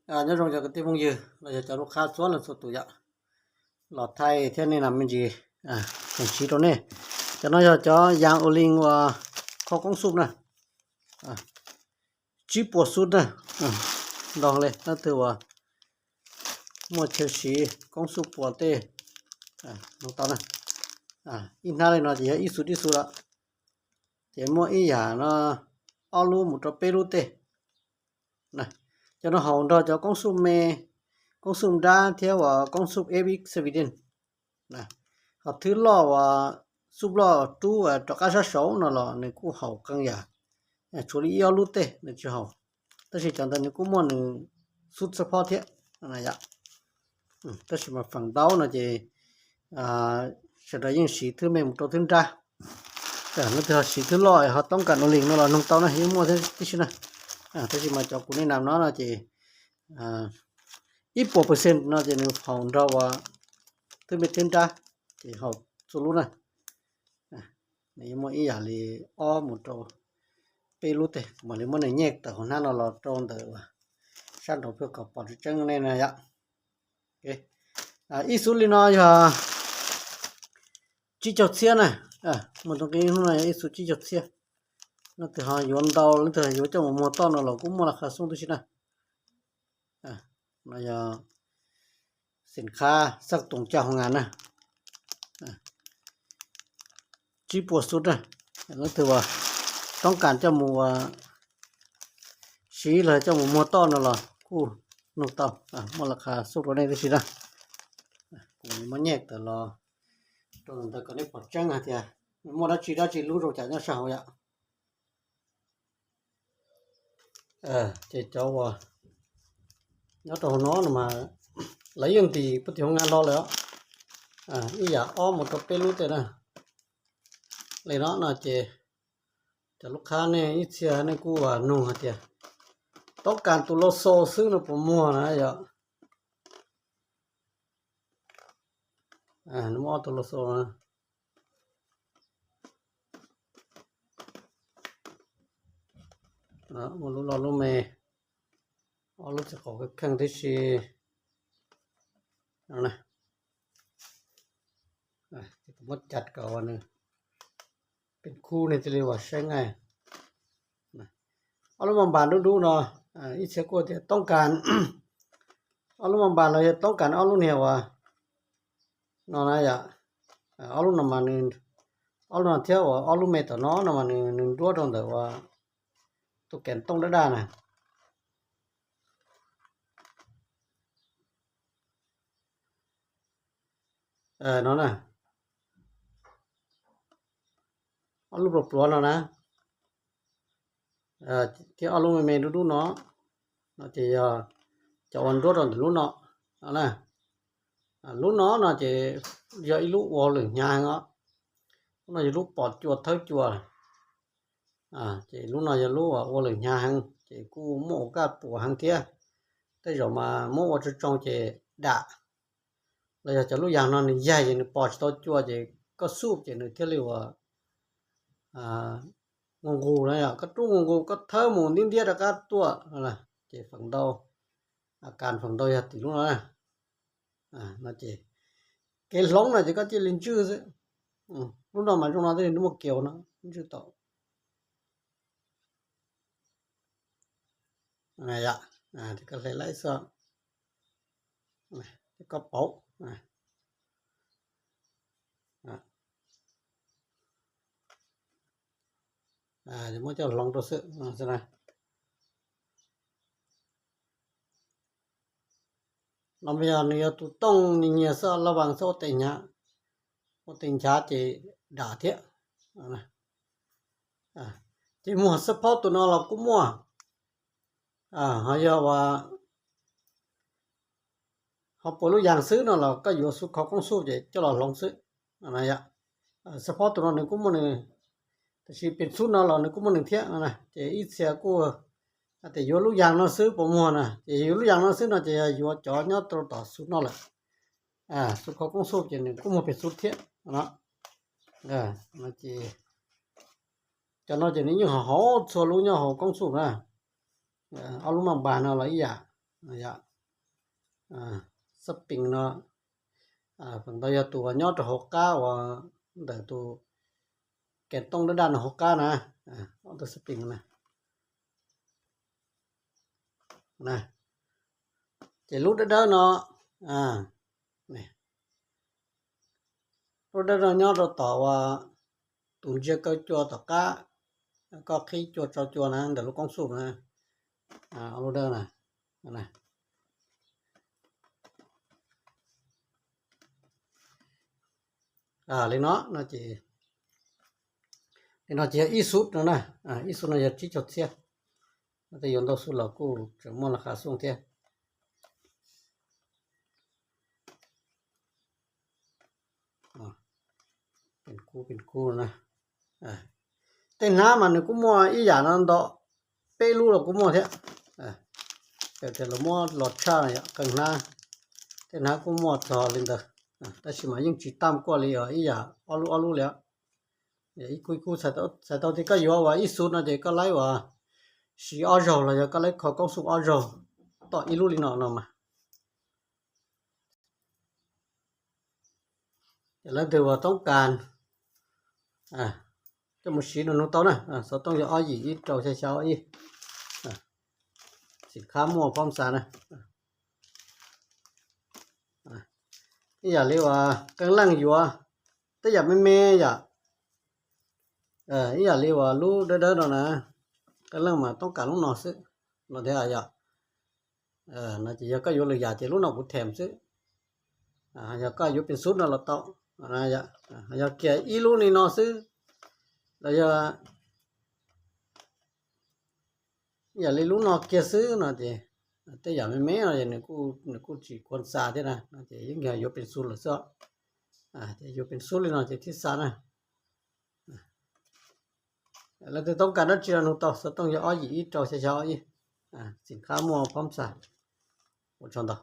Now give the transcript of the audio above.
Nyob zoo cov kwv tij phooj ywg los yog cov lub qhab txhua leej txhua tus yom, los thaij thiab nej nam me ntsis tseem siv rau nej. Cov no yog cov yas ua li uas kho koob xub na, tsib puas xub na, ntau li leej twg uas muaj chaw siv koob xub puas tej no tau na. Ib hnab li no ces yog ib xub ib xub lawm, ces muaj ib yam no ob lub mus rau peb lub tej. Cov no haum nrog cov koob xub me, koob xub nrab thiab uas koob xub F X Sweden. Ho thwb loj uas xub loj rub rov qab sab saud no los nws kuj haum qee yam, tshuav li ib ob lub tej nws tsis haum, tab sis cov ntawd nws kuj muaj nws xub xab phob thiab. Tab sis mas feem ntau no ces sawv daws yeej siv thwb me mus rau thwb nrab. Leej twg ho siv thwb loj ho toob kas ua li no los noog tau na, yeej muaj tib si na. Tab sis mas cov kuv nej nam no no ces ib puas percent no ces nws haum nrog uas thwb me thwb nrab, ces haum txhua lub na. Nws yeej muaj ib yam li ob mus rau peb lub tej, kuv mam li muab nws nyej tawm hauv hnab no los rau ntawm sab nraud pwg kom pom tseeb tseeb nej na yom. Ib xub li no yog tsib caug txhiab na, mus tau qib hnub no yog ib xub tsib caug txhiab. Leej twg ho yuav ntau, leej twg ho yuav coj mus muag toj no los kuj muaj laj kha xoob tib si na. No yog xim khab xaj toos caj hoo ngas na, tsib puas xub na. Leej twg uas toob kas coj mus siv los coj mus muag toj no los kuj noog tau, muaj laj kha xoob rau nej tib si na. Kuv muab nyej tawm los rau ntawd kom nej pom tseeb hais tias muaj dab tsi dab tsi lub zoo cas nyob sab hauv yom. Ces cov uas nyob rau hauv no no mas lawv yeej ntim puag tim hoo ngas los lawm os. Ib yam ob mus rau peb lub tej na. Li no no ces cov lub qhab nej ib txhia nej kuj noog hais tias toob kas tus lau xau xwb no puas muag na yom. Muaj ob tug lau xau na. Muaj lub loj lub me, ob lub txiv qaum kheej tib si. Muab caj kom nws pib khub nej thiaj li uas saib nqaij. Ob lub maj npas dub dub no, ib txhia kuj tias toob kas, ob lub maj npas los yog toob kas ob lub niag uas no na yom. Ob lub no mas nws, ob lub no thiab uas ob lub me tom no no mas nws nruab rau ntawm uas tus kev tooj daj daj na. No na, ob lub pluav pluav no na, thiab ob lub me me dub dub no, no ces yog cov uas nruab rau ntawm lub no. Lub no no ces yog ib lub ua lwm hnyav heev os. Lub no yog lub pom cua thawb cua. Ces lub no yog lub uas ua lwm hnyav heev ces kuj muaj ua kaj puas heev thiab. Tej zaum mas muab ua tsoo tsoo ces dam. Los yog cov lub yas no nws yaig ces nws pos tsis tau cua ces koj xuj ces nws thiaj li uas nqus nqus na yom, koj rub nqus nqus koj thawb mus ntiab ntiab rov qab tuaj, ces feem ntau, a kas feem ntau yog tim lub no na. No ces kev hloov no ces koj cia li ntswj xwb. Lub no mas zoo no thiaj li muaj kiaus no ntswj tau. Koj hle laib xwb, koj pauv. Muab coj hloov rau xwb. No mas yog nws yog tus tooj nyias nyias xwb, laj vas xwb ua tes hnyav, ua tes nchav ces dam thiab. Ces muag xab phob tus no los kuj muaj. Ho yog uas ho puas lub yas xwb no los koj yuav xub khov koob xub ces coj los hloov xwb. Xab phob tus no nws kuj muaj nws, tab sis pes xub no los nws kuj muaj nws thiab. Ces ib txhia kuj tias yuav lub yas no xwb puas muag na, ces yuav lub yas no xwb no ces yog yuav cov nyob rau tom xub no lawm. Xub khov koob xub ces nws kuj muaj pes xub thiab no. Ces cov no ces nws yeej haum haum txhua lub nyob hauv koob xub na. Ob lub maj npas no los ib yam. Xab pees no, feem ntau yog tus uas nyob rau hauv qab uas ntawm tus kev tooj daj daj no hauv qab na, ob tug xab pees na. Ces lub dawb dawb no, lub dawb no nyob rau tom uas tus ntsia kaw cua tom qab, koj qhib cua tso cua na ntawm lub koob xum na, lub dawb na. Li no no ces, li no ces yog ib xub no na, ib xub no yog tsib caug txhiab. Tej yuav ntau xub los kuj tseem muaj laj qab xub thiab. Pes kub pes kub na. Tej hnab mas nws kuj muaj ib yam no ntau, peb lub los kuj muaj thiab. Ces lawv muab los tshaj no yom, qee hnab, tej hnab kuj muaj txog li ntawd, tab sis mas yeej tsis tam kuaj li os, ib yam ob lub ob lub li. Ib kub ib kub, txhais tau tias koj yuav uas ib xub no ces koj laib uas siv ob zaug los yog koj laib kho koob xum ob zaug tom ib lub li no no mas. Ces leej twg uas toob kas coj mus siv nug nug tau na, xov tooj yog ob yim ib rau xya xya ob ib. Xim khab muaj phob xa na. Ib yam li uas qee leej yuav tej yam me me yom, ib yam li uas lub dawb dawb no na, qee leej mas toob kas lub no xwb no thiab yom. No ces yog koj yuav lwm yam ces lub no kuv them xwb. Yog koj yuav pes xub no los tau. Yog kiag ib lub li no xwb los yog ib yam li lub no kiag xwb no ces tej yam me me no es nws kuj tsis khuam xa thiab na, no ces yeej yog yuav pes xub lawm xwb. Ces yuav pes xub li no ces thiaj xa na. Leej twg toob kas dab tsi los nug tau, xov tooj yog ob yim ib rau xya xya ob ib. Xim khab muaj phob xa. Ua tsaug ntau.